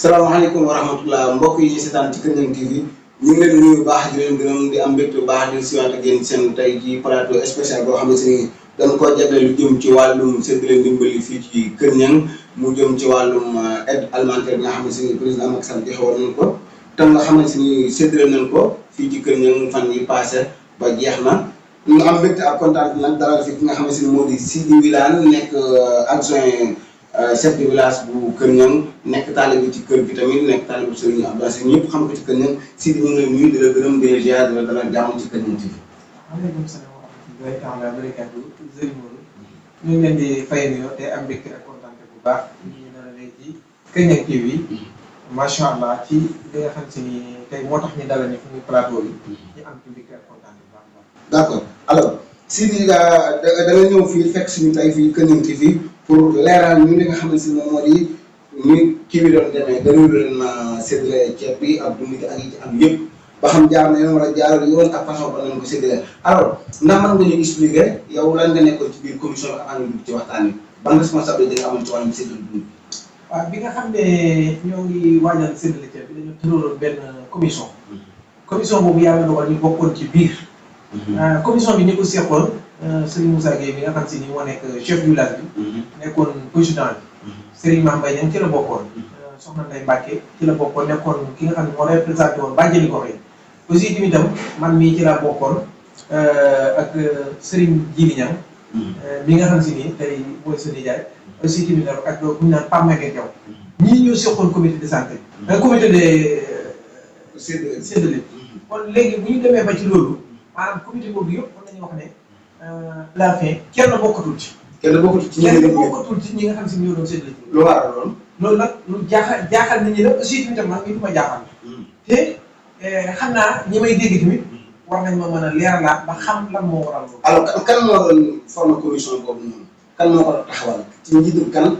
salaamaaleykum wa rahmatulah mbokk yi ñu seetaan ci Kër Niang TV ñu ngi leen nuyu baax di leen gërëm di am mbégte bu baax di siwaat ak yéen seen tey ji plateau spécial boo xam ne si dañ koo jagleel lu jëm ci wàllum séddale ndimbali fii ci Kër Niang mu jëm ci wàllum aide alimentaire bi nga xam ne si président Macky Sall joxe woon nañ ko te nga xamante ni séddale nañ ko fii ci Kër Niang fan yi passé ba jeex na ñu am mbégte ak kontaan nag dalal fi ki nga xam ne si moo di Sidy Wilan nekk adjoint chef de village bu Kër Niang nekk taalibe ci kër gi tamit nekk taalibe Serigne Abdou Aziz ñëpp xam ko ci Kër Niang Sidy ñu ngi lay nuyu di la gërëm di la ziar di la dalal jàmm ci Kër Niang TV. waaleykum salaam wa rahmatullahi taala wa barakaatu Serigne Modou ñu ngi leen di fay nuyoo te am mbégte ak kontaan bu baax ñu nar a lay ci Kër Niang TV macha allah ci li nga xam si ni tey moo tax ñu dalal ni fu muy plateau yi ñu am ci mbégte ak kontaan bu baax. d' accord alors Sidy da nga ñëw fii fekk suñu tey fii Kër Niang TV pour leeral ñu li nga xamante ni moom moo di ñu kii bi doon demee dañu leen séddale ceeb bi ak dund gi ak yi ci am yëpp ba xam jaar na yoon wala jaarul yoon ak façon ba nañ ko séddale alors ndax mën nga ñu expliquer yow lan nga nekkoon ci biir commission bi avant ñu dugg ci waxtaan wi ban responsabilité nga amoon ci wàllum séddale dund. waaw bi nga xam ne ñoo ngi waajal séddale ceeb bi dañoo tëraloon benn commission. commission boobu yàlla dogal ñu bokkoon ci biir. commission bi ñu ko seqoon Serigne Moussa Gueye bi nga xam si ni moo nekk chef du village bi. nekkoon président bi. Serigne Mame Mbaye ci la bokkoon. Soxna Ndeye Mbacke ci la bokkoon nekkoon ki nga xam ne moo représenté woon bàjjeni gox yi. aussi tamit itam man mii ci la bokkoon ak Serigne Djili Niang. mi nga xam si ni tey mooy sa nijaay. aussi tamit ak bu ñu naan Pape Maguette Diaw. ñii ñoo seqoon comité de santé. comité de séddale. kon léegi bu ñu demee ba ci loolu maanaam comité boobu yëpp mën nañu wax ne. la fin kenn bokkatul ci. kenn bokkatul ci ñi nga xam si ñoo doon séddale. lu waral loolu. loolu nag lu jaaxal nit ñi la aussi tamit man mii du ma jaaxal. te xam naa ñi may dégg tamit war nañ ma mën a leeralaat ba xam lan moo waral loolu. alors kan moo doon former commission boobu noonu kan moo ko taxawal ci njiitu kan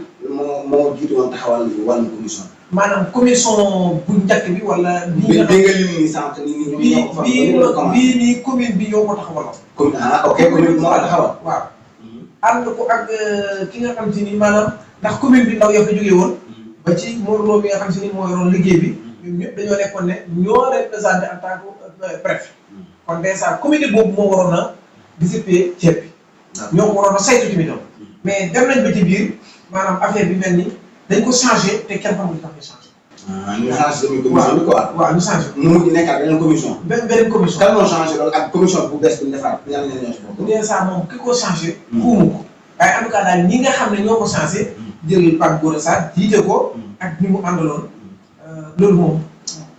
moo jiitu woon taxawal wàllum commission. maanaam commission bu njëkk bi wala. bii nga lim nii sànq nii bii nii commune bi ñoo ko taxawaloon. commune ok commune bi moo ko taxawal. waaw ànd ko ak ki nga xam si ni maanaam ndax commune bi ndaw ya fa jógee woon. ba ci Mawlo bi nga xam si ni moo yoroon liggéey bi. ñun ñëpp dañoo nekkoon ne ñoo représenté en tant que préfet. kon dèjà comité boobu moo waroon a distribuer ceeb bi. ñoo ko waroon a saytu ci bitam. mais dem nañ ba ci biir maanaam affaire bi mel ni dañ ko changé te kenn xamul li tax ñu changé. ñu changé commission bi quoi. waaw ñu changé. mu mujj nekkaat beneen commission. beneen commission. kan moo changé loolu ak commission bu bees bi ñu defaat ñaar ñoo ci bokk. dèjà moom ki ko changé. xuumu ko waaye en tout cas daal ñi nga xam ne ñoo ko changé. jël Pape Gora Sarr jiite ko. ak ñi mu àndaloon loolu moom.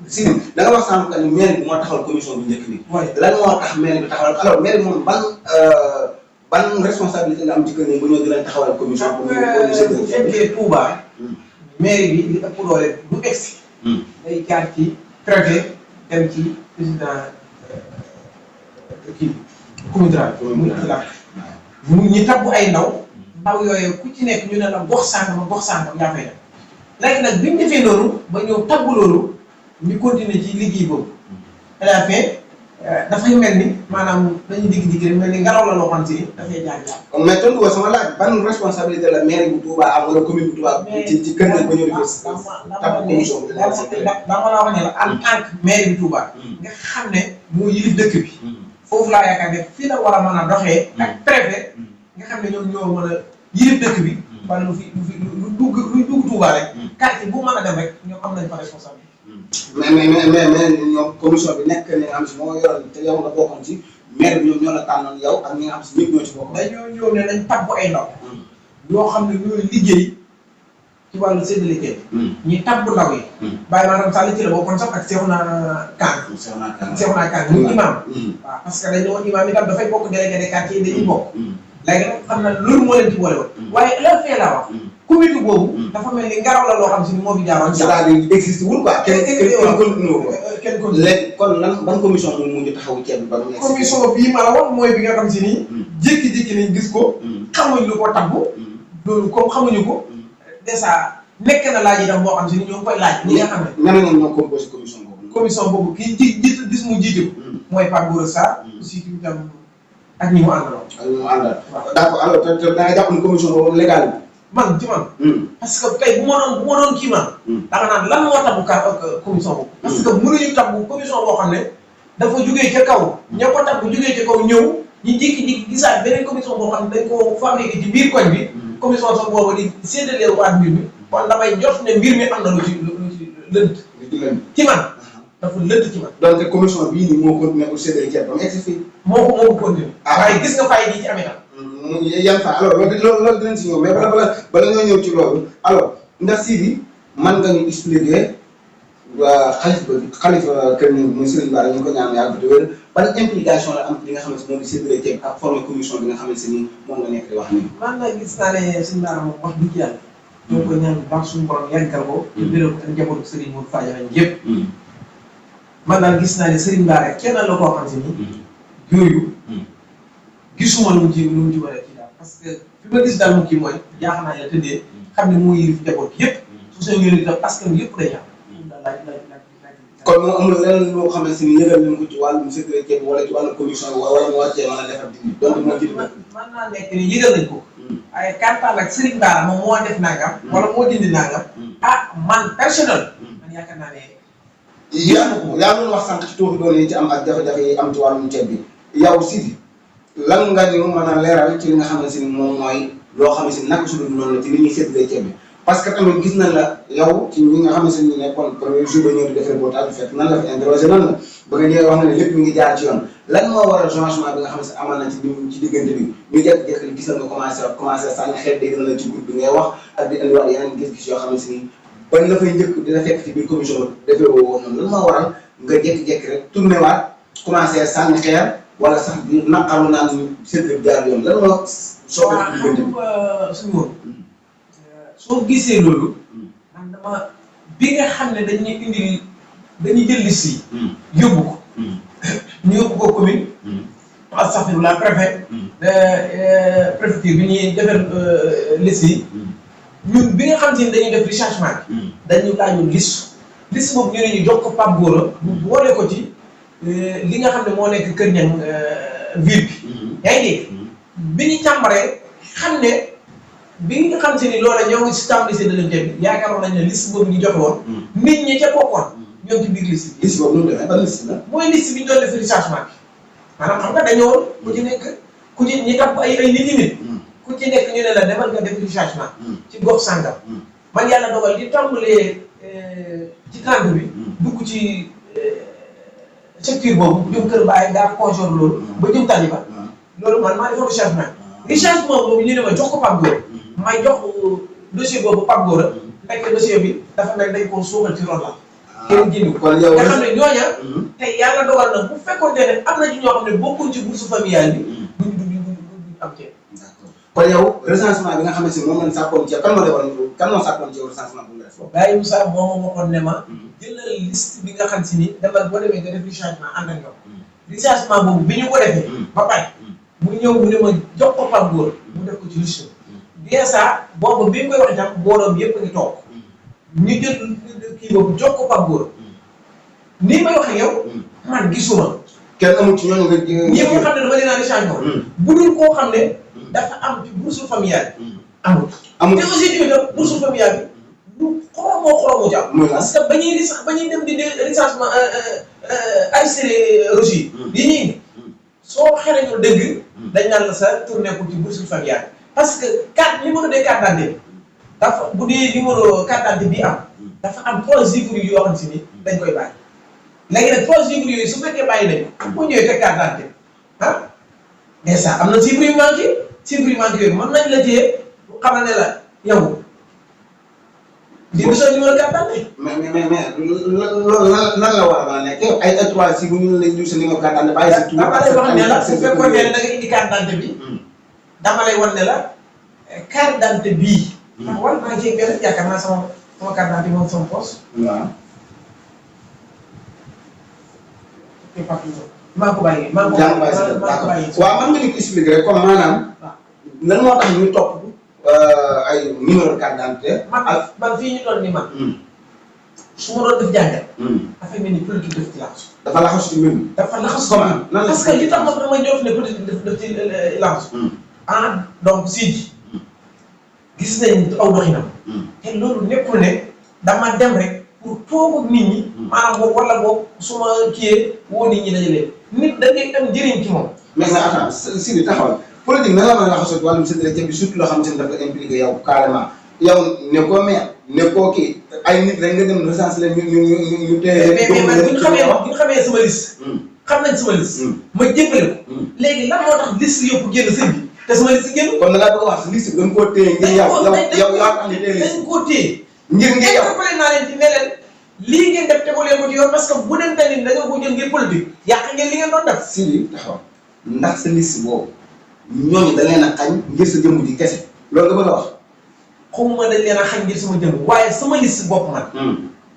Sidy da nga wax sànq ni maire bi moo taxawal commission bu njëkk bi. waaye lan moo tax maire bi taxawal alors maire bi moom ban responsabilité la am ci kër yi bu ñëw di leen taxawal commission. bu fekkee Touba. maire bi li ëpp doole bu egsi. day jaar ci préfet dem ci président kii communauté rurale. ñu tabbu ay ndaw. ndaw yooyu ku ci nekk ñu ne la gox sàngam yaa fay dem. léegi nag bi ñu defee loolu ba ñëw tabbu loolu ñu continuer ci liggéey boobu. à la fin dafay mel ni maanaam dañuy digg-digg rek mel ni ngelaw la loo xam si dafay jaar. kon mais tontu ko sama laaj ban responsabilité la maire bu Touba am wala commune bu Touba ci kër Niang ba ñëw di tabbu commission bi. dama la wax ne la en tant que maire bu Touba. nga xam ne moo yilif dëkk bi. foofu laa yaakaar ne fii la war a mën a doxee. ak préfet nga xam ne ñoom ñoo mën a yilif dëkk bi. wala lu dugg Touba rek. quartier bu mën a dem rek ñoom am nañ fa responsabilité. mais ñoom commission bi nekk ni nga xam si moo yoroon te yow nga bokkoon ci maire bi ñoom ñoo la tànnoon yow ak ñi nga xam si ñëpp ñoo ci bokk. dañoo ñëw ne nañ tabbu ay ndaw. yoo xam ne ñooy liggéey ci wàllu séddale ceeb. ñi tabbu ndaw yi. Baye Maram Sall ci la bokkoon sax ak Cheikhouna Kane. Cheikhouna Kane muy imam. waaw parce que dañu woon imam itam dafay bokk délégué de quartier yi dañuy bokk. léegi nag xam na loolu moo leen ci boole woon. waaye la fee laa wax. comité boobu. dafa mel ni ngelaw la loo xam si ni moo fi jaaroon. c'est-à-dire existe wul quoi. kenn continué ko. kenn continué léegi kon lan ban commission moom moo ñu taxawu ceeb bi ba mu nekk. commission bii ma la wax mooy bi nga xam si ni. jékki-jékki nañ gis ko. xamuñ lu ko tabbu. loolu comme xamuñu ko. dèjà nekk na laaj itam boo xam si ni ñoo ngi koy laaj. ñi nga xam ne ñan ñoo composé commission boobu. commission boobu kii ci gis mu jiite ko. mooy Pape Gora Sarr. aussi itam ak ñi mu àndaloon. ak ñi mu àndal. waaw d'accord alors te da nga jàpp ni commission boobu légal man ci man. parce que tey bu ma doon kii man. da nga naan lan moo tabu commission boobu. parce que mënuñu tabu commission boo xam ne dafa jugee ca kaw. ña ko tabu jugee ca kaw ñëw ñu jékki-jékki gisaat beneen commission boo xam ne dañ koo fabriqué ci biir koñ bi. commission sax boobu di séddale waat mbir mi. kon damay jot ne mbir mi am na lu ci lënt. ci man dafa lënt ci man. donc commission bii nii moo continué pour séddale ceeb ba mu egg si fii. moo ko continué. waaye gis nga fay gi ci amee tam. yan fa alors loolu dinañ si ñëw mais bala ñoo ñëw ci loolu alors ndax Sidy man nga ñu expliquer waa xalifa kër ñu muy Serigne Bara ñu ko ñaan yàlla bu wér ban implication la am li nga xamante ne moom di séddale ceeb ak formé commission bi nga xamante ni moom nga nekk di wax nii. man nag gis naa ne Serigne Bara moom wax dëgg yàlla. ñoo ko ñaan bu baax suñu borom yàggal ko. te biral ko ak njabootu Serigne Modou Fadiama yëpp. man daal gis naa ne Serigne Bara kenn la koo xam si ni. yooyu. gisuma lu mu ci war a kii daal parce que fi ma gis daal mu kii mooy jaaxal naa la tëddee xam ne moo yëf njaboot yëpp su seen yële itam askan yëpp day am daal laaj. kon moom amul leneen loo xamante ni yëgal nañ ko ci wàllum séddale ceeb wala ci wàllum commission wala mu war cee mën a defar dindi donc moo ci mën naa nekk ni yëgal nañ ko. waaye kantaan ak Serigne Bara moom moo def nangam. wala moo dindi nangam. Man personnel. man yaakaar naa ne. yaa ngi wax sànq ci tuuti doon yi ci am ak jafe-jafe yi am ci wàllum ceeb bi yow Sidy lan nga ñu mën a leeral ci li nga xamante ni moom mooy loo xamante ni naka su dul noonu la ci li ñuy séddalee ceeb bi parce que tamit gis nañ la yow ci ñi nga xamante ni nekkoon premier jour ba ñëw di def reportage bi fekk nan la fa interrogé nan la ba nga ñëwee wax nga ne lépp mi ngi jaar ci yoon lan moo waral changement bi nga xamante ne amal na ci diggante bi ñu jékki-jékki gis nga commencé sànni xeet dégg na la ci groupe bi ngay wax ak di indiwaat yeneen gis-gis yoo xamante ni bañ la fay njëkk dina fekk ci biir commission defee woo woon noonu lan moo waral nga jékki-jékki rek tourné waat commencé sànni xeer wala sax di naqaru naan ñu séddale jaar yoon lan moo soppeeku diggante bi. waaw xam nga soo gisee loolu. man dama bi nga xam ne dañuy jël liste yi. yóbbu ko. ñu yóbbu ko commune. astafirullah préfet. préfecture bi ñuy defar liste yi. ñun bi nga xam ne dañuy def rechargement bi. dañu laajoon liste boobu ñu ne ñu jox ko Pape Gora. bu boole ko ci. li nga xam ne moo nekk Kër Niang ville bi. yaa ngi dégg bi ñu càmbaree xam ne bi nga xam si ni loola ñoo ngi si tàmbali seen dënnu ceeb bi yaakaaroon nañ ne liste boobu ñu joxe woon. nit ñi ca bokkoon ñoo ci biir liste bi. liste boobu nu mu demee ban liste la. mooy liste bi ñu doon def rechargement bi maanaam xam nga dañoo ku ci nekk ku ci ñi tapp ay nit yi nit. ku ci nekk ñu ne la demal nga def rechargement. ci gox sàngam. man yàlla dogal di tàmbalee ci 30 bi dugg ci. secteur boobu jëm kër Baye daa conjoint loolu ba jëm tali ba loolu man maa defoon rechargement boobu ñu ne ma jox ko Pape Gora may jox dossier boobu Pape Gora fekk dossier bi dafa mel dañ koo suuxal ci ron la kenn jënd ko nga xam ne ñooña tey yàlla dogal na bu fekkoon ne am na ci ñoo xam ne bokkuñ ci bourse familiale bi duñ am ceeb. kon yow recensement bi nga xamante ni moom lañ sàkkoon ceeb kan moo sàkkoon ceeb recensement bu nga def. Baye Moussa moom moo waxoon ne ma jëlal liste bi nga xam si ni demal boo demee nga def rechargement ànd ak yow rechargement boobu bi ñu ko defee ba pare mu ñëw mu ne ma jox ko Pape Gora mu def ko ci liste bien ça boobu bi ñu koy wax itam mbooloo yëpp a ngi toog ñu jël kii boobu jox ko Pape Gora nii may wax ak yow man gisuma kenn amul ci ñooñu nga ñi nga xam ne dafa leen a rechargement bu dul koo xam ne dafa am ci bourse familiale amul te aussi tamit bourse familiale bi lu xoromoo jàpp parce que ba ñuy dem di recensement ay série yi ñii soo xereñul dëgg dañ naan la sa tourné ko ci bourse familiale parce que numéro des cartes d'identité dafa bu dee numéro carte d'identité bi am dafa am 3 chiffres yoo xam si ni dañ koy bàyyi léegi nag 3 chiffres yooyu su fekkee bàyyi nañ boo ñëwee teg carte d'identité mais ça am na chiffres yu manqué yooyu mën nañ la téye xamal ne la yow di gisoo numéro carte d'identité. mais loolu lan la war a mën a nekk yow ay 3 chiffres ñu lay jox sa numéro carte d'identité bàyyi sa tur. dama lay wax ne la su fekkoon ne da nga indi carte d'identité bi dama lay wan ne la carte d'identité bii. wala maa ngi ciy benn yaakaar naa sama carte d'identité moom sama poche. waaw. maa ko bàyyi maa ko bàyyi. waaw man nga ñu expliquer rek comme maanaam. lan moo tax ñu topp ay numéro carte d'identité. man fii ñu toll nii man. su ma doon def jàngat. dafay mel ni politique def ci laxasu. dafa laxasu ci mbir mi. dafa laxasu ci mbir mi parce que li tax ma ñëw ne politique def ci laxasu. donc Sidy gis nañ aw doxinam. te loolu nekkul ne dama dem rek pour toog ak nit ñi. maanaam boobu wala boobu su ma kiiyee woo nit ñi dajalee nit da ngay am njëriñ ci moom. mais nag attends Sidy taxawal politique nan la mën a laxasoo ci wàllum séddale ceeb bi surtout loo xam ne dafa impliqué yow carrément yow nekkoo maire nekkoo kii ay nit rek nga dem recensé leen ñu teel mais man bu ñu xamee sama liste. xam nañ sama liste. ma jébbale ko. léegi lan moo tax liste yëpp génn sëñ bi te sama liste génn. kon da ngaa bëgg a wax liste bi dañ koo téye ngir yow yaa tax ñu téye liste dañ koo téye. ngir yow interpellé naa leen ci ne leen lii ngeen def tegu leen ko ci yoon parce que bu dee tamit da nga ko jël ngir politique yàq ngeen li ngeen doon def. Sidy taxaw ndax sa liste boobu ñooñu da leen a xañ ngir sa jëmm ji kese loolu nga bëgg a wax. xawma dañ leen a xañ ngir sama jëmm waaye sama liste bopp man.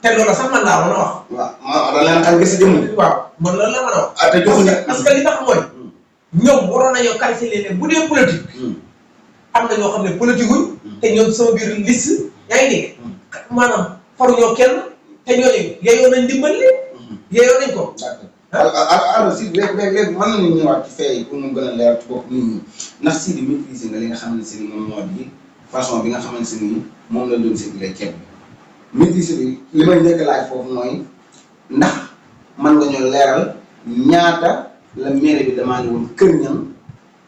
te loolu sax man laa mën a wax. waaw da leen a xañ ngir sa jëmm ji. waaw man loolu la mën a wax. ah te joxuñu parce que li tax mooy. ñoom waroon nañoo calculer ne bu dee politique. am na ñoo xam ne politique wuñ. te ñoom sama biir liste yaa ngi dégg. maanaam faruñoo kenn te ñooñu yeyoo nañ dimbali. yeyoo nañ ko. alors Sidy léegi mën nañu ñëwaat ci fee yi pour mu gën a leer ci bopp nit ñi ndax Sidy maîtriser nga li nga xamante ne moom moo di façon bi nga xamante ne moom la doon séddale ceeb bi maîtriser bi li may njëkk laaj foofu mooy ndax mën nga ñoo leeral ñaata la mairie bi demandé woon kër ñan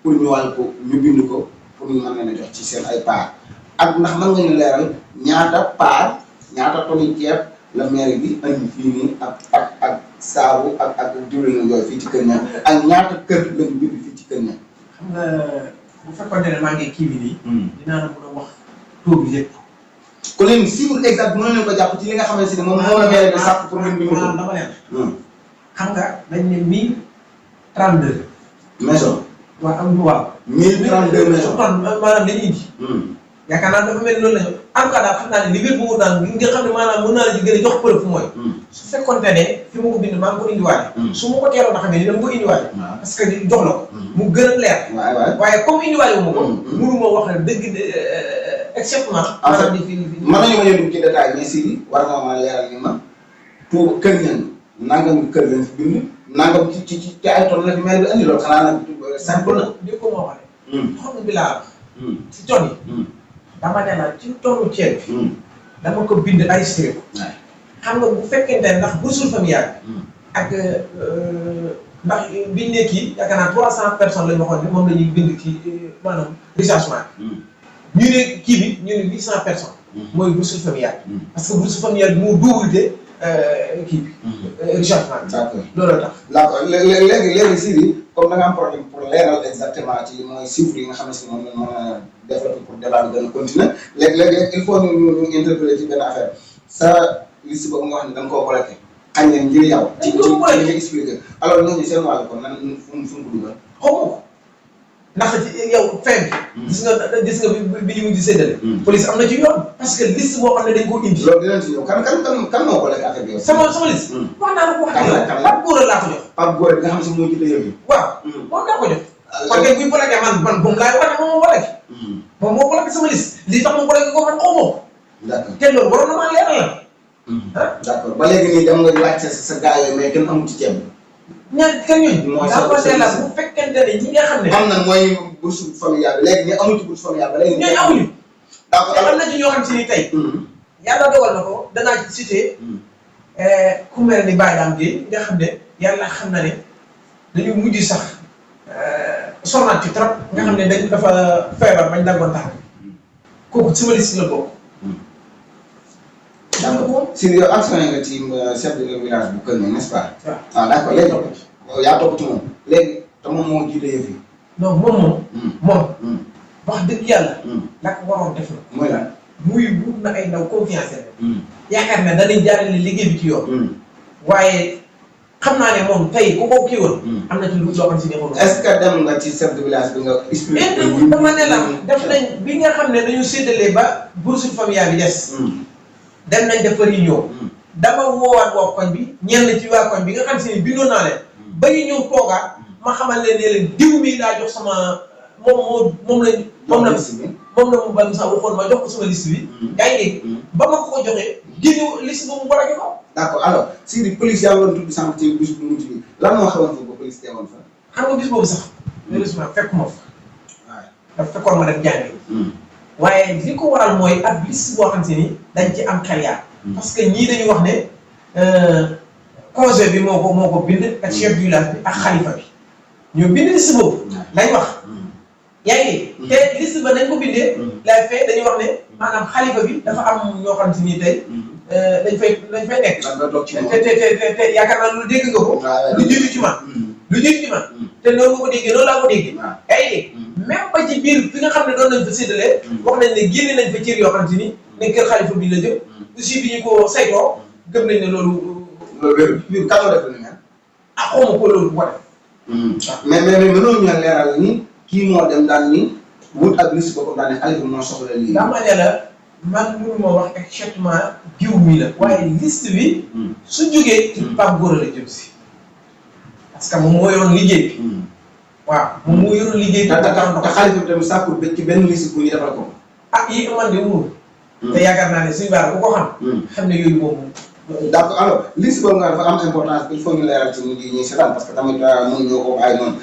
pour ñu wàll ko ñu bind ko pour ñu mën leen a jox ci seen ay part ak ndax mën nga ñu leeral ñaata part ñaata tonni ceeb la mairie bi andi fii nii ak saabu ak diwlin yooyu fii ci kër ña ak ñaata kër lañu bind fii ci kër ña. xam nga bu fekkoon ne maa ngi kii bi nii. dinaa la mën a wax taux bi lépp. kon léegi chiffre exact mën nañu ko jàpp ci li nga xamante ne moom la mairie bi sàkk pour ngeen bind ko. dama leen. xam nga dañ ne 1032. maison. waaw am na waaw. 1032 maison. maanaam dañuy indi. yaakaar naa dafa mel ni loolu la ñu en tout cas daal xam naa ne li wér bu wóor daal nga xam ne maanaam mën naa la ci gën a jox preuve mooy. su fekkoonte ne fi ma ko bind maa ngi ko indiwaale. su ma ko teeloon a xamee ni dama ko indiwaale. parce que jox la ko. mu gën a leer. waaye comme indiwaale wu ma ko. mënu ma wax ne dëgg exactement. en fait mën nañu ma ñëw ci détail mais Sidy war nga ma leeral ni ma pour kër ñan nangam kër lañ fi bind nangam ci ay tool la fi mel bi andi loolu xanaa nag simple na. di ko ma waxee. xam bi laa si tool yi. dama ne la ci toolu ceeb bi. dama ko bind ay séeréer. xam nga bu fekkente ne ndax bourse familiale. ak ndax biñ ne kii yaakaar naa 300 personnes la ñu waxoon ne moom la ñuy bind ci maanaam recensement ñu ne kii bi ñu ne 800 personnes. mooy bourse familiale. parce que bourse familiale bi moo doublé kii bi. recensement bi. d'accord looloo tax. d'accord léegi Sidy comme da nga am problème pour leeral exactement ci mooy chiffre yi nga xam ne moom la mën a développer pour débat bi gën a continuer léegi il faut ñu interpeller ci benn affaire sa liste boobu nga wax ne da nga koo bloqué. xañ leen ngir yow. ci nga expliqué alors ñooñu seen wàll kon nan fu mu ko dugal. xaw ma ko ndax yow fin bi. gis nga bi ñu di séddale. police am na ci yoon. parce que liste boo xam ne dañ koo indi. loolu dinañ ci ñëw kan moo bloqué affaire bi yow. sama liste. wax naa la ko wax dëgg la Pape Gora laa ko jox. Pape Gora bi nga xam ne si moo jiite yëf yi. waaw moom laa ko jox. kon kay buy bloqué man moom laay wax ne moom moo bloqué. moom moo bloqué sama liste li tax mu bloqué ko man xaw ma ko. d'accord te loolu waroon na maa leeral la. d'accord ba léegi nii dem nga laajte sa gars yooyu mais kenn amul ci ceeb bi. ñaar kër ñooñu. mooy la bu fekkente ne ñi nga xam ne. am na mooy bourse familiale bi léegi ñu amul ci bourse familiale ba léegi. ñooñu amuñu. d'accord te am na ci ñoo xam si ni tey. yàlla dogal na ko danaa ci cité. ku mel ni Baye Dame Gueye nga xam ne yàlla xam na ne dañu mujj sax sonnaat ci trop. nga xam ne dañ dafa feebar bañ daggoon tax kooku sama liste la bokk. d'accord Sidy yow action nga ci chef de village bu Kër Niang n'est-ce pas. waaw d'accord léegi yaa topp ci moom léegi te moom moo jiite yëf yi. non moom wax dëgg yàlla. la ko waroon def na. mooy lan. muy wut na ay ndaw confiance yaakaar ne danañ jaarale liggéey bi ci yoon. waaye xam naa ne moom tey ku ko kii woon. am na ci lu loo xam si ne moom. est-ce que dem nga ci chef de village bi nga expliqué. dama ne la def nañ bi nga xam ne dañu séddalee ba bourse familiale bi des. dem nañ def réunion. dama woowaat waa koñ bi ñenn ci waa koñ bi nga xam si ne bindoon naa leen. ba ñu ñëw toogaat ma xamal leen ne leen diw mi laa jox sama moom la mu ban sax waxoon ma jox ko sama liste bi. yaa ngi dégg ba ma ko joxee génne liste boobu mu bloqué ko. d'accord alors Sidy police yaa ngi tudd sànq ci bis bu mujj bi lan moo xewoon fa ba police teewoon fa. xam nga bis boobu sax. heureusement fekkuma fa. waaw dafa fekkoon ma dem jàngi. waaye li ko waral mooy ab liste boo xam ni dañ ci am xel yaar. parce que ñii dañu wax ne conseil bi moo ko bind ak chef du village bi ak xalifa bi ñoo bind liste boobu lañ wax. yaa ngi te liste ba nañ ko bindee. lay fay dañuy wax ne maanaam xalifa bi dafa am ñoo xam ni tey dañ fay nekk. te yaakaar naa lu dégg nga ko. lu jiitu ci man. lu jiitu ci man. te noonu nga ko déggee noonu laa ko déggee. yaa ngi dégg même ba ci biir fi nga xam ne doon nañ fa séddalee. wax nañ ne génne nañ fa cër yoo xam ni ne kër xalifa bi la jëm. aussi bi ñu ko saytoo gëm nañ ne loolu. loolu wér kan la def lu mel. ah xaw ma ko loolu bu ko def. mais mënoo ñu leeral ni kii moo dem daal ni wut ak liste boobu daal ne xalifa moo soxla lii. dama ne la man mënu ma wax exactement jiw mi la waaye liste bi su jógee ci Pape Gora la jëm si parce que moom moo yoroon liggéey bi. waaw moom moo yoroon liggéey bi. te xalifa bi tamit sàkkul ci benn liste bu ñu defal ko. ah yi man de wóor. te yaakaar naa ne suñu baar bu ko xam. xam ne yooyu moom. d'accord alors liste boobu nga dafa am importance il faut ñu leeral ci nit yi ñuy seetaan parce que tamit mënuñoo ko bàyyi noonu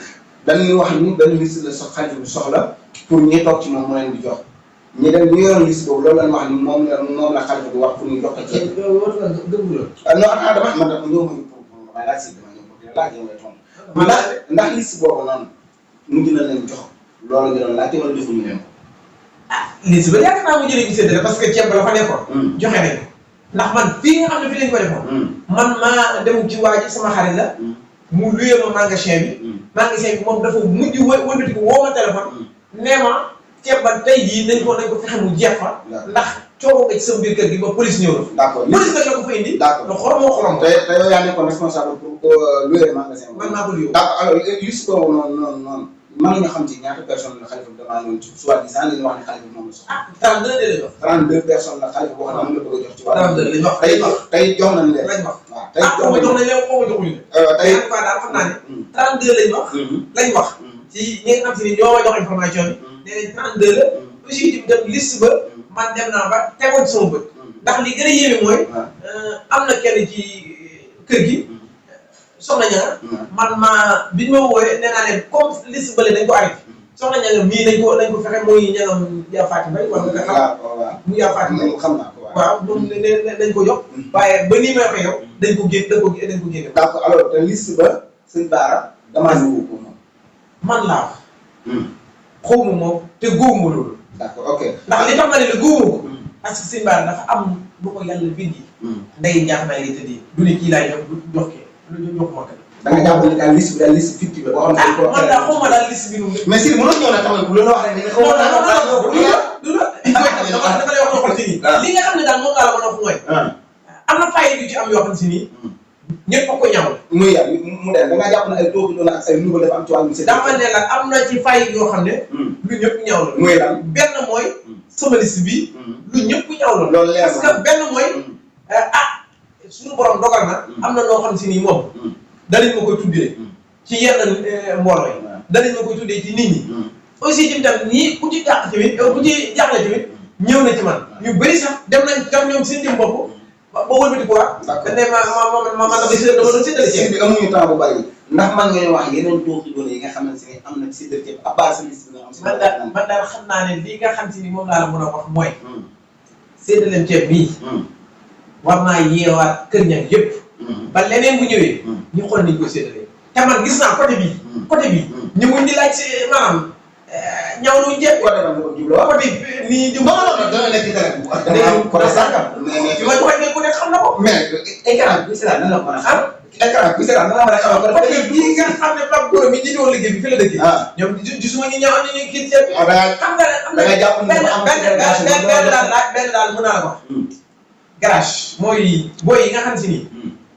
dañuy wax ni benn liste la xalifa bi soxla pour ñi toog ci moom mu leen di jox ñi dem ñu yoroon liste boobu loolu lañ wax ni moom la xalifa bi wax pour ñu jox ko ceeb. loolu war nga gëm loolu. non attends dama man dafa ñëw pour ma laaj si dama ñëw pour laaj yow ngay tontu. ndax liste boobu noonu mujj na leen jox loolu nga doon laajte wala defuñu leen ko. ah liste ba yaakaar naa mu jëlee ñu séddale parce que ceeb ba la fa nekkoon. joxe nañ ko ndax man fii nga xam ne fii lañ ko defoon. man maa dem ci waa ji sama xarit la. mu luyee ma magasin bi. magasin bi moom dafa mujj wëlbati ko woo ma téléphone. nee ma ceeb ba tey jii nañ ko fexe mu jeex fa. ndax coow nga ci sama biir kër gi ba police ñëw na. d'accord police nag la ko fa indi. d'accord lu xorom. te yow yaa nekkoon responsable pour ko luyee magasin bi. man maa ko luyoo. d'accord alors liste boobu noonu mën nañu xam ci ñaata personnes la xalifa bi demandé woon ci soi-disant li ñu wax ne xalifa bi moom la soxla. ah 32 de lañ wax. 32 personnes la xalifa boo xam ne moom la bëgg a jox ci wàllu. 32 lañ wax tey jox nañ leen. lañ wax waaw tey jox nañ leen xaw ma joxuñu leen. tey en tout cas daal xam naa ne. 32 lañ wax. lañ wax. ci ñi nga xam si ne ñoo ma jox information bi. nee nañ 32 la. aussi dem liste ba man dem naa ba tegoon ci sama bët. ndax li gën a yéeme mooy. am na kenn ci kër gi. soxna ñaar man biñ ma wooyee nee naa leen comme liste bële dañ ko arrêté soxna ñaar mii nañ ko fexe muy ñaanam yaa Fatou Mbaye wala nga xam mu yaa Fatou Mbaye xam naa ko waaw moom nañ ko jox waaye ba nii may waxee yow dañ ko génne d'accord alors te liste ba sëñ Baara demandé wu ko moom man laa wax xawma moom te góobu loolu d'accord ok ndax li tax ma ne la góobu ko parce que sëñ Baara dafa am lu ko yàlla bindi nday ñaax naa lay tëddee du ne kii laay jox kee lu jox ma kat. da nga jàpp ne daal liste bi daal liste fictive boo xam ne. ah man daal xaw ma daal liste bi nu mu. mais si mënoo ñëw nag tamit bu loolu wax rek ni xaw ma daal du la dafa lay wax loo xam si nii. li nga xam ne daal moom laa la mën a wax mooy. am na fayda yu ci am yoo xam si nii. ñëpp a ko ñaawal. muy yàlla mu dem da ngaa jàpp ne ay toogu doon ak ay nouveau dafa am ci wàllum séddale. dama ne la am na ci fayda yoo xam ne. lu ñëpp ñaawal. muy lan benn mooy. sama liste bi. lu ñëpp ñaawal. loolu leer na parce que benn mooy suñu borom dogal na. am na loo xam si nii moom. danañ ma koy tuddee. ci yenn mbooloo yi. danañ ma koy tuddee ci nit ñi. aussi tamit ñii ku ci jàq tamit ku ci jàqle tamit ñëw na ci man. ñu bëri sax dem nañ tam ñoom seen jëm bopp ba wëlbati ko waat. d'accord dañ ne ma dama doon séddale ceeb bi amuñu temps bu bari ndax man nga wax yeneen tooxi doone yi nga xamante ne am na ci séddale ceeb à part sa liste bi nga am si. man daal xam naa ne lii nga xam si ni moom laa la mën a wax mooy. séddaleem ceeb bii. war naa yeewaat kër ña yëpp. ba leneen bu ñëwee. ñu xool nañ ko séddalee. te man gis naa côté bii. côté bii ñëwuñ di laaj si maanaam ñaw luñ ceeb. côté ban ko jubloo côté nii di. non dana nekk dara bu côté sànkam. fi ma joxe ne ku nekk xam na ko. mais écran bi seetaan nan la ko mën a xam. écran bi seetaan nan la mën a xam. côté bii nga xam ne Pape Gora mi jiite woon liggéey bi fi la dëkkee. ñoom gisuma ñu ñëw am nañu kii ceeb. xam nga am na benn daal mën naa la ko wax. garage mooy booy yi nga xam si ni.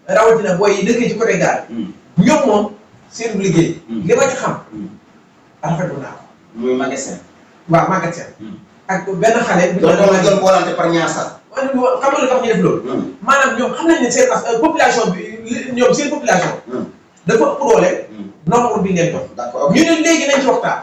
rawatina booy yi dëkkee ci côté gaal. ñoom moom seen liggéey. li ma ci xam. rafetlu naa ko. muy magasin. waaw magasin. ak benn xale. bu doon boolante par ñaar sax. xam nga lu tax ñu def loolu. maanaam ñoom xam nañ ne seen population bi ñoom seen population. dafa ëpp doole. nombre bi ngeen jox. d'accord ñu ne léegi nañ ci waxtaan.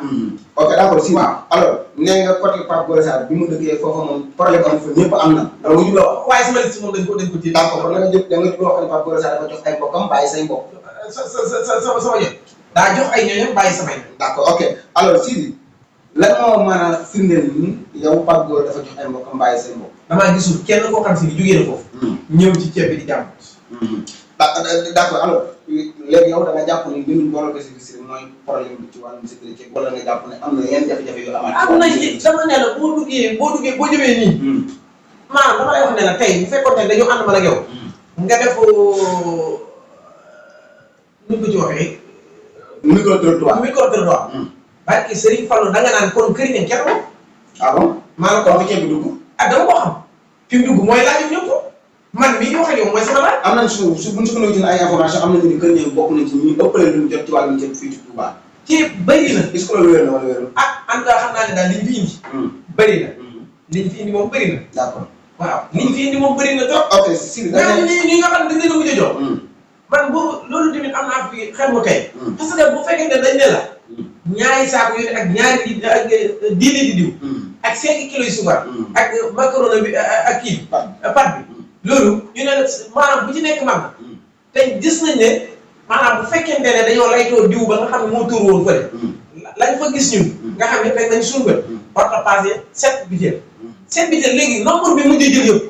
ok d'accord si waaw alors nee nga côté Pape Gora Sarr bi mu dëkkee foofu moom problème am fa ñëpp am na. loolu ñu la wax. waaye sama liste moom dañ ko téye. d'accord kon da nga jubloo wax ne Pape Gora Sarr dafa jox ay mbokkam bàyyi say mbokk. sama ñoom daa jox ay ñooñam bàyyi samay. d'accord ok alors Sidy lan moo mën a firndeel ni yow Pape Gora dafa jox ay mbokkam bàyyi seen bopp. damaa gisul kenn koo xam si ni jógee na foofu. ñëw ci ceeb bi di jàmm. d'accord alors léegi yow da nga jàpp ni li ñu boole ko si mooy problème bi ci wàllum sécurité wala nga jàpp ne am na yenn jafe-jafe yu amaat. am na ci dama ne la boo duggee boo jëmee nii. maanaam dama lay wax ne la tey bu fekkoon ne dañoo ànd man ak yow. nga def nu ko ci waxee. micro-trottoir. parce que Serigne Fallou da nga naan kon kër yi kenn ko. ah bon maa ko wax ceeb bi dugg. ah dama ko xam fi mu dugg mooy laaj ñëpp ko man mii di wax ak yow mooy sama laaj. am nañ su bu ñu sukkandikoo ci ay information am nañu ni kër ñoom bokk nañ ci ñi ëppale lu ñu jot ci wàllum ceeb fii ci Touba. ceeb bëri na. est-ce que loolu wér na wala wérul. ah en tout cas xam naa ne daal liñ fi indi. bëri na. liñ fi indi moom bëri na. d'accord waaw liñ fi indi moom bëri na trop. ok si mais ñi nga xam ne dañ leen a mujj a jox. man boobu loolu tamit am naa fi xel mu tey. parce que bu fekkee ne dañ ne la. ñaari saako yu ak ñaari ak 10 litres diw. ak 5 kilos yu suukar. ak macaroni bi ak kii pat bi. loolu ñu ne la maanaam bu ci nekk man te gis nañ ne maanaam bu fekkente ne dañoo laytoo diw ba nga xam ne moo tuur woon fële. lañ fa gis ñun. nga xam ne fekk nañ suñu bët. war na passé 7 butéel. 7 butéel léegi nombre bi mujj jël yëpp.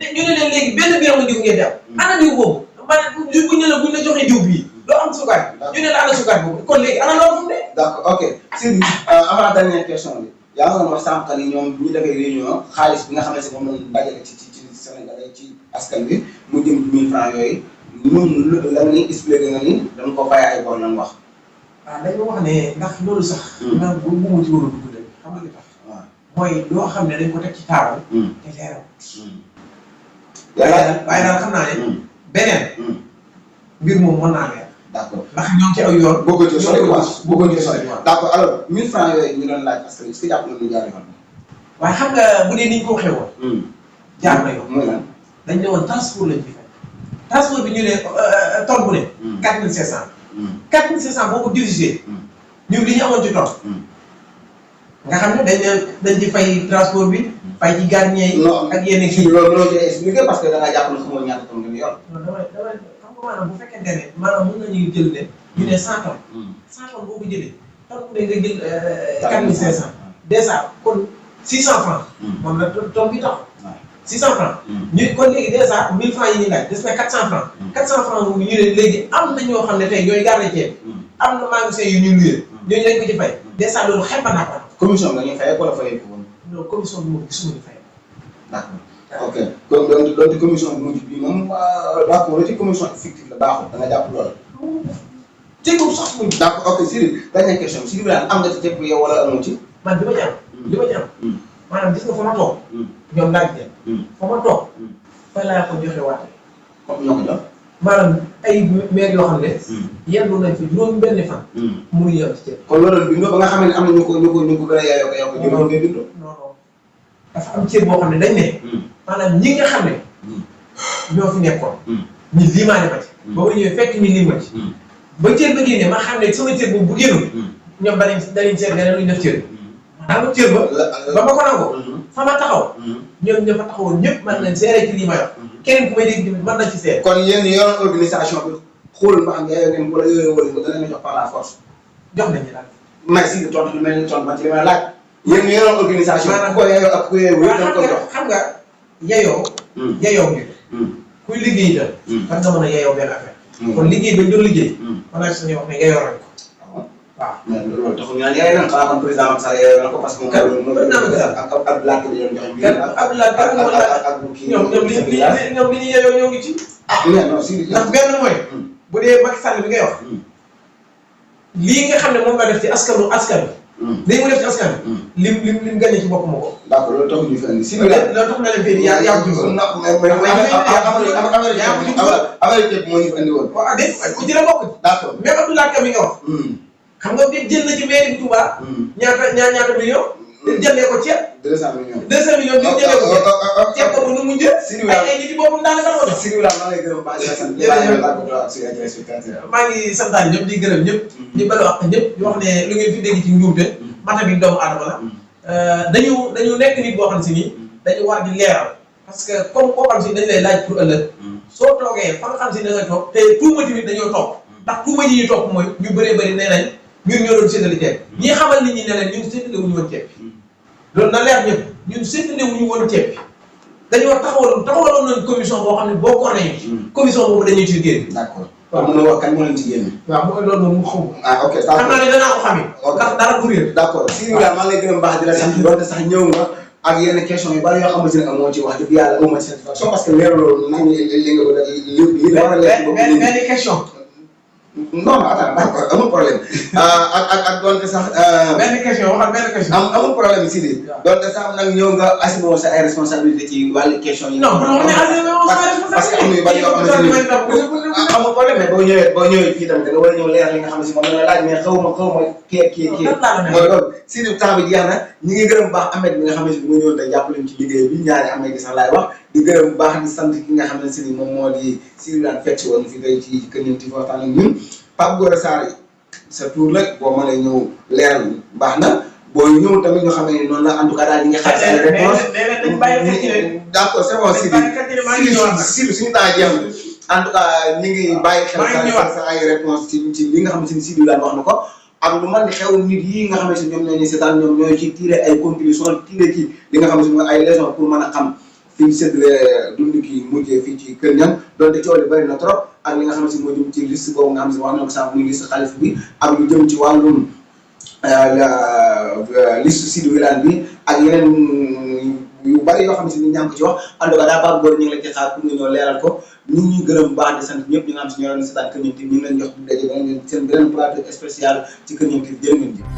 ñu ne leen léegi benn biram diw ngeen di am. ana diw boobu maanaam buñ ne la buñ la joxee diw bii. doo am suukar ñu ne la ana suukar boobu kon léegi ana loolu fu mu ne. d'accord ok Sidy avant la dernière question bi yaa ngi doon wax sànq ni ñoom bu ñu defee réunion xaalis bi nga xamante ne moom lañ dajale ci Sénégalais ci askan bi mu jëm 1000 francs yooyu ñun la ni expliqué nga ni dañ ko fay ay bor lañ wax. waaw dañoo wax ne ndax loolu sax. maanaam bu mu ci war a dugg dëgg xam nga li tax. waaw mooy loo xam ne dañ ko teg ci taabal. te leeral. waaye daal xam naa ne. beneen. mbir moom mën naa leer. d'accord ndax ñoo ci aw yoon. bëggoon ci sori quoi bëggoon ci sori quoi. d'accord alors 1000 francs yooyu ñu doon laaj parce que est-ce que jàpp nañu jaar yoon. waaye xam nga bu dee ni ñu ko waxee woon. jaar na yoon. mooy lan. dañ ne woon transport lañ ci fay. transport bi ñu ne tonne bu ne. 4500. 4500 boo ko divisé. ñun li ñu amoon ci tonne. nga xam ne dañ ci fay transport bi. fay ci gardien yi. ak yenn kii. loolu loolu ngay expliqué parce que da ngaa jàpp ne xamoo ñaata tonne ngeen yor. non damay xam nga maanaam bu fekkente ne maanaam mën nañu jël ne. ñu ne 100 tonnes. 100 tonnes boo ko jëlee. tonne bu ne nga jël 4500. déjà kon 600 francs. moom la tonne bi tax. 600 francs. ñu kon léegi déjà 1000 francs yi ñuy laaj des na 400 francs. 400 francs boobu ñu ne léegi am na ñoo xam ne tey ñooy garder ceeb. am na magasin yu ñu luyee. ñooñu lañ ko ci fay. déjà loolu xel ba naa ko. commission la ñuy fayee wala fayee ko woon. non commission bi moom gisuma ñu fay. d'accord ok kon donc commission bu mujj bi moom d'accord ci commission effective la baaxul da nga jàpp loolu. tegul sax muy. d'accord ok Sidy dernière question Sidy Wilan am nga ci ceeb yow wala amoo ci. man li ma ci am. li ma ci am. maanaam gis nga fa ma toog. ñoom daal di dem. fa ma toog. fa laa ko joxe waate. comme ñoo ko jox. maanaam ay maire yoo xam ne. yendu nañ fi juróom benn fan. mënuñu yem ci ceeb. kon loolu bindoo ba nga xam ne am na ñu ko gën a yaayoo ko yow ko jëloon ngay bindoo. non non dafa am ceeb boo xam ne dañ ne. maanaam ñi nga xam ne. ñoo fi nekkoon. ñu limaale ma ci. ba ma ñëwee fekk ñu lim ma ci. ba ceeb ba génnee ma xam ne sama ceeb boobu bu génnul. ñoom danañ seet leneen lu ñu def ceeb. maanaam ceeb ba ma ko nangoo. fa ma taxaw. ñoom ña fa taxawoon ñëpp mën nañ seere ci lii ma yor. keneen ku may dégg tamit mën na ci seet. kon yéen yoroon organisation bi xoolul ba xam ne yaayoo ngeen wala yooyu wala nga danañ jox par la force. jox nañu daal. merci de tontu lu mel ni tontu ma ci li may laaj. yéen yoroon organisation. maanaam ko yaayoo ak ku yaayoo yëpp dañ koy jox. xam nga yayoo. yayoo ngir. kuy liggéey itam. fan nga mën a yayoo benn affaire. kon liggéey bañ doon liggéey. mën naa suñuy wax ne yayoo nañ ko. waaw mais loolu taxul ñu naan yaay nañ xanaa kon président Macky Sall yaayoo na ko parce que moom. ak Abdoulaye bi doon joxe. Abdoulaye ñoom li ñu yayoo ñoo ngi ci. ah mais non si. ndax benn mooy. bu dee Macky Sall bi ngay wax. lii nga xam ne moom nga def ci askan bi. léegi mu def ci askan bi. lim gagné ci bopp ma ko. d'accord loolu taxul ñu fi andi. si loolu tax na leen fii yaa ko ci woon. Amérique moo ñu fi andi woon. waaw déet ku ci la bokk. d'accord même Abdoulaye Ka mi nga wax. xam nga bi jël na ci mairie bi Touba. ñaata million. jëndee ko ceeb. 200 millions. 200 millions ñu jëndee ko ceeb. ceeb boobu nu mu jël. Sidy Wilan ay nit yi boobu daanaka moo def. Sidy Wilan maa ngi lay gërëm baax maa ngi santaan ñëpp di gërëm ñëpp. di balu ak ñëpp di wax ne lu ngeen fi dégg ci njuumte. mata bi doomu aadama la. dañu nekk nit boo xam si nii. dañu war di leeral. parce que comme koo xam si dañu lay laaj pour ëllëg. soo toogee fa nga xam si da nga toog te tuuma tamit dañoo topp. ndax tuuma yi ñuy topp mooy ñu bëree bëri nee nañ ñun ñoo doon séddale ceeb ñi xamal nit ñi ne leen ñun séddale wuñu woon ceeb bi loolu na leer ñëpp ñun séddale wuñu woon ceeb bi dañoo taxawaloon nañ commission boo xam ne bokkoon nañu commission boobu dañuy ci génn. d'accord waaw mën na wax kan moo leen ci génne. waaw mooy loolu moom mu xaw ah ok xam naa ne danaa ko xamee. ndax dara du réer. d'accord Sidy Wilan maa ngi lay gërëm baax di la sant doonte sax ñëw nga ak yenn question yu bari yoo xamante ne amoo ci wax dëgg yàlla amoo ci satisfaction parce que leeraloo nañ li nga war a leer ci bopp benn question. non attends d'accord amul problème ak doonte sax. benn question waxal benn question. amul problème Sidy. doonte sax nag ñëw nga assumé sa ay responsabilité ci wàllu question yi. non bu ma nee parce que am na yu bari yoo xamante ni amul problème mais boo ñëwee fii tamit da nga war a ñëw leer li nga xam ne si moom la laaj mais xaw ma kii mooy loolu Sidy temps bi jeex na ñi ngi gërëm bu baax Ahmed bi nga xam ne si mu ñëwoon tey jàppale ci liggéey bi ñaari Ahmed gi sax laay wax di gërëm bu baax di sant ki nga xam ne si moom moo di Sidy Wilan fekk si woon fi tey ci Kër Ñam TV waxtaan ak ñun Pape Gora Sarr sa tour la boo mënee ñëw leeral baax na boo ñëw tamit ñu xam ne noonu la en tout cas daal ñi nga xam ay réponse d'accord c'est bon Sidy suñu temps jeex na en tout cas ñi ngi bàyyi xel sa ay réponse ci li nga xam ne Sidy Wilan wax na ko ak lu man di xew nit yi nga xam ne si ñoom ñoo ñu seetaan ñoom ñooy ci tiré ay conclusion tiré ci li nga xam ne si mooy ay leçons pour mën a xam fi mu séddale dund ki mujjee fii ci Kër Ñam donte coow li bëri na trop ak li nga xam ne si moo jëm ci liste boobu nga xam ne si wax na ko sax muy liste xalif bi ak lu jëm ci wàllum liste Sidy Wilan bi ak yeneen yu bari yoo xam ne si nit ñaa ngi ko ci wax en tout cas daa baax góor ñu ngi la ci xaar pour nga ñëw leeral ko ñu ngi gërëm bu baax di sant ñëpp ñi nga xam si ñoo doon seetaan Kër Ñam TV ñu ngi leen jox daje ba ngeen seen beneen plateau spécial ci Kër Ñam TV jërë ngeen jëf